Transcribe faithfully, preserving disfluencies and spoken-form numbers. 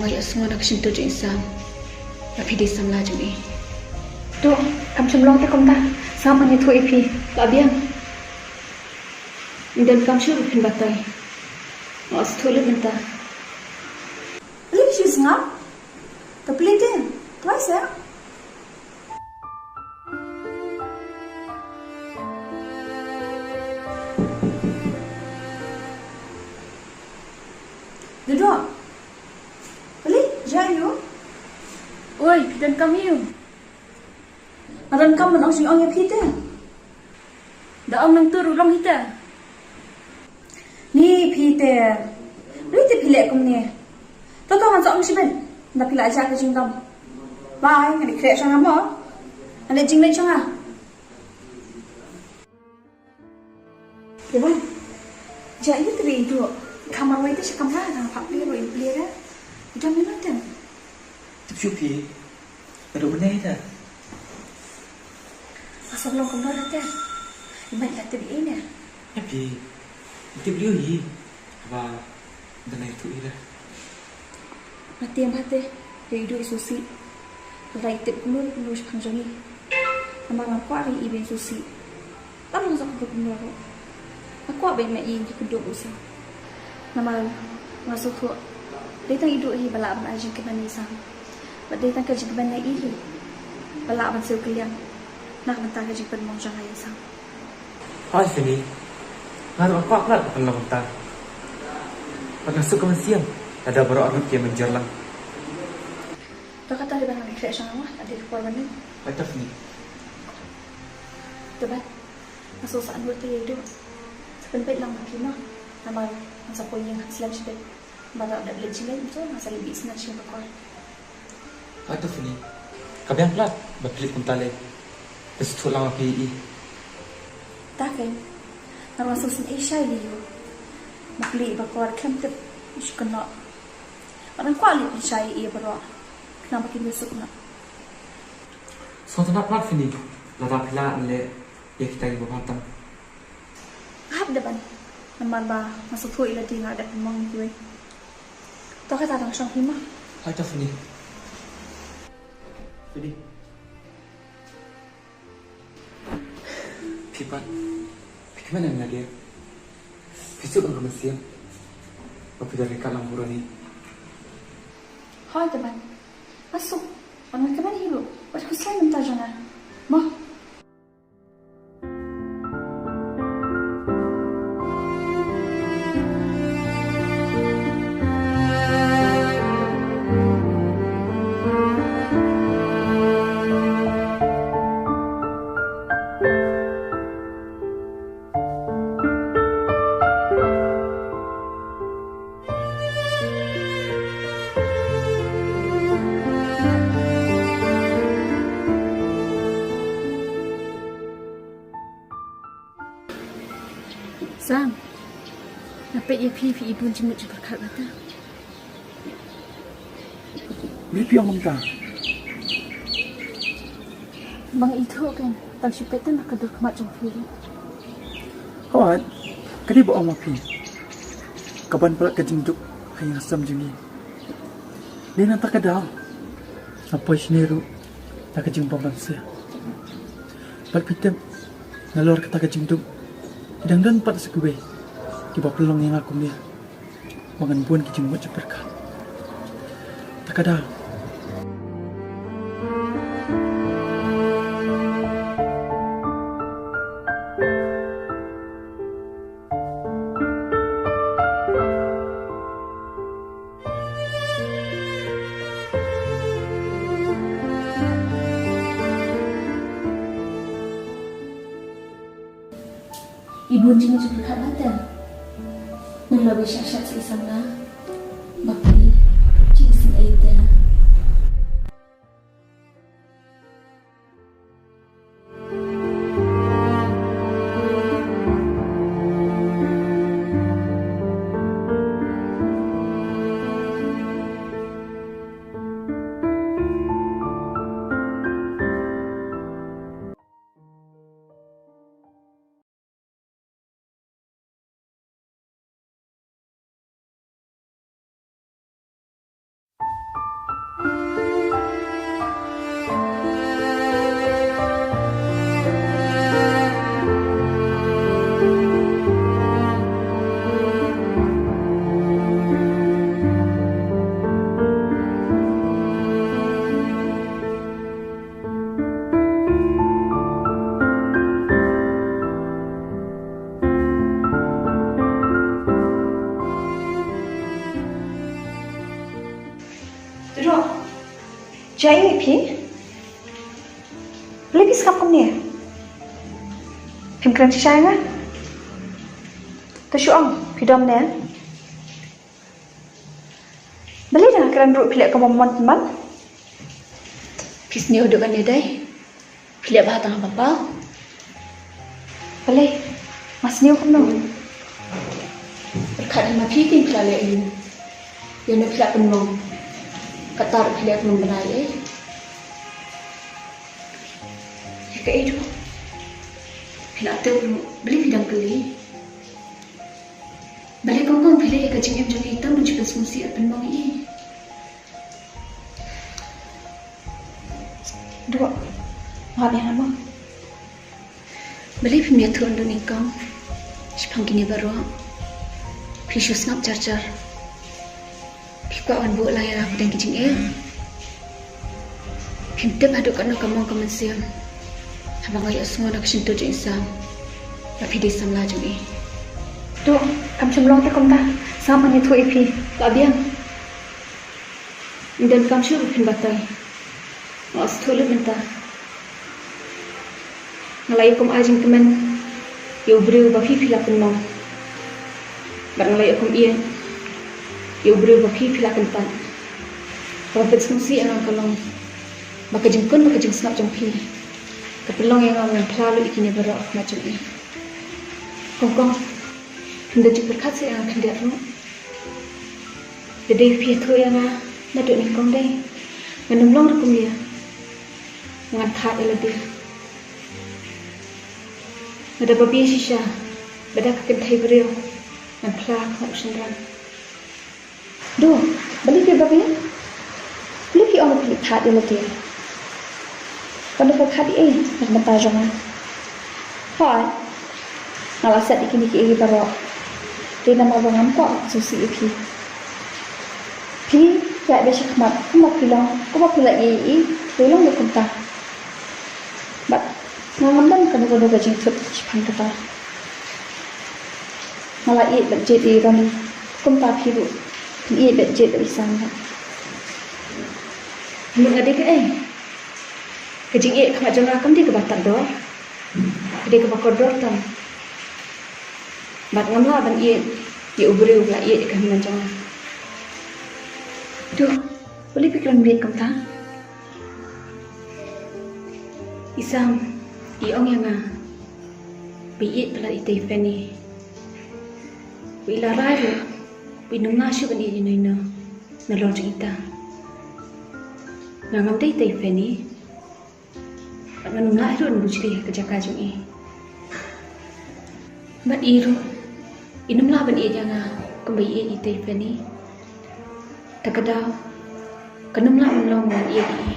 Ïa sngew na ka shyntur jong i Sam ba phi dei samla jong i. To, kam shym long te kumta. Sam, ngan ïathuh ïa phi. La biang. Ym donkam shuh ba phin batai. Nga sngewthuh lut mynta. Plie shu sngap. Ka plie te. Twice, eh? Dudok. Plie, jia ïa u. Oi, phi donkam ïa u? Nga donkam ban ong shu ong ïa phi te. Da ong nangta ruh long hi te. Ni phi te. Ni te phi leh kumne. To to ngan sa ong shibit. Da phi la jah ka jingdom. Bye, ngan ïa khreh sha nga mo. Ngan ïa jingleh sha nga. Te ban. Jah ïa te ri idu. Ka marwei te sha kamra, ngan phah plie ruh in plie re. Idu mynta te. Tip shu phi. Ka dei mynne ita. Asal long kumno ita. Imat la tip ine. Ïa phi. Tip liu hi. Ba da nai tu ira. Mate mate. Ri idu i susi. Rai tip kumno kumno shaphang jong i. Namar nga kwah ri i ben susi. Tang zok ka kumno ruh. Nga kwah ba i ma i ki kynduh u Sam. Namar nga sngewthuh dei tang i duh hi ba lah ban ai jingkmen ïa i Sam. Bad dei tang ka jingkmen ïa i hi ba lah ban siew kylliang na ka bynta ka jingpynmong jong nga ïa i Sam. Hooid Fini, nga ruh nga kwah palat ba kan long kumta. Bad nga suk ka mynsiem lada baroh arngut ki ïa mynjur lang. To kata dei ban ngan khreh sha nga, ade ka por ban ning. Hooid to Fini. To ban. Nga sngewsih nud te ïa i duh. Sa pynpeit lang ma phi mo. Namar ngan sa poi ïing ha slem shibit. Ba da dep leit jingïaseng to ngan sa leit bih sngewsih bakor. Hooid to Fini. Ka biang palat ba phi leit kumta lei. Phi sngewthuh lang ma phi ïa i. Ta keiñ. Nga ruh nga sngewsih shai ïa u. Ba phi leit bakor khlem tip shu kynnoh. Bad nga kwah leit pynshai ïa i baroh. Khnang ba kin ïasuk noh. Sngewtynnat palat Fini, lada phi lah ban leh ïa kita kiba bha tam. Nga hap da ban, namar ba nga sngewthuh ïa lade nga dep pynmong ïa kiwei. To kata dang shong phi ma. Hooid to Fini. Fini. Phi pat, phi kmen em lade? Phi suk em ka mynsiem ba phi da ryngkat lang bad u Rani? Hooid to ban. Nga suk. Bad nga kmen hi ruh. Wat khuslai mynta jong nga. Mo. Sam, nga peit ïa phi, phi i bun jingmut jingpyrkhat kata. Balei phi ong kumta? Ba nga ithuh kan, tang shu peit tang na ka dur khmat jong phi. Hooid, ka dei ba ong ma phi. Ka ban palat ka jingduk ha ïing ha sem jong ngi. Dei na kata ka daw nga poi shane ruh na ka jingbymdon sha. Bad phi tip, nalor kata ka jingduk ki dang don pat sa kiwei kiba pynlong ïa nga kumne. Ba ngan bun ki jingmut jingpyrkhat. Ta ka daw. I bun jingmut jingpyrkhat na te. Nang la wei shah shah sa i samla. Bak i jingsngewsih te. Ro. Jai phi. Balei phi sngap kumne? Phim kren shisha ïa nga? To shu ong phi dom ne? Balei da nga kren ruh phi leh kum ba mon tymmen? Phi sniew duh kane dei. Phi leh bha tang ha papa. Balei? Nga sniew kumno? Pyrkhat ïa ma phi kin phi la leh ïa u. Ïa u phi la pynmong. Kata ruh phi leh kumno balei eh? Ïa kaei ruh? Phi la tip ruh balei phi dang kylli? Balei kong kong phi leh ïa ka jingim jong i tam ban shu pynsngewsih ban pynmong ïa i? Dua. Map ïa nga mo. Balei phim ïathuh ïa u nyngkong? Shaphang kine baroh phi shu sngap jar jar. Phi kwah ban buh lang ïa nga pdeng ki jingeh. Phim tip haduh katno ka mong ka mynsiem haba nga ïohsngew na ka shyntur jong i Sam ba phi dei samla jong i. To, kam shym long te kumta. Sam, ngan ïathuh ïa phi. La biang. Ym don kam shuh ba phin batai. Nga sngewthuh lut mynta. Nga la ïoh kum ai jingkmen ïa u briew ba phi phi la pynmong. Bad nga la ïoh kum ïeit ïa u briew ba phi phi la kyntait. Kaba pynsngewsih ïa nga ka long ba ka jingkun bad ka jingsngap jong phi ka pynlong ïa nga ban phla lut ïa kine baroh ha khmat jong i. Kong kong, phim da jingpyrkhat seh ïa nga khyndiat ruh. Da dei phi ïathuh ïa nga naduh nyngkong dei, ngan ym long ruh kumne. Ngan thad ïa lade. Lada babe shisha, lada ka kynthei briew, ngan phla ha khmat u shynrang. Dua, balei phi babe? Balei phi ong phi thad ïa lade? Pynda pyrkhat ïa i na ka bynta jong nga. Hooid, nga la set ïa kine kiei kiei baroh. Te namar ba ngam kwah ban sngewsih ïa phi. Phi ïaid beit shakhmat kumba phi long, kumba phi la ïeit ïa i, phi long beit kumta. Bad nga ngam don kano kano ka jingthut shaphang kata. Nga la ïeit bad jied ïa i Ronnie kumta phi ruh phin ïeit bad jied ïa i Sam bad. Mut nga dei kaei? Ka jingïeit ha khmat jong nga kam dei kaba tad dor. Ka dei kaba kordor tam. Bad ngam lah ban ïeit ïa u briew ba la ïeit ïa ka hynmen jong nga. To, balei phi kren bieit kumta? I Sam i ong ïa nga ba i ïeit palat ïa itei i Fanny. Ba i la rai ruh ba in ym lah shuh ban ïeit ïano ïano nalor jong ita. Nga ngam dei itei i Fanny. Bad ngan ym lah ruh ban bujli ha ka jaka jong i. Bad i ruh in ym lah ban ïeit ïa nga kumba i ïeit ïa itei i Fanny. Ta ka daw kan ym lah ban long ban ïeit ïa i.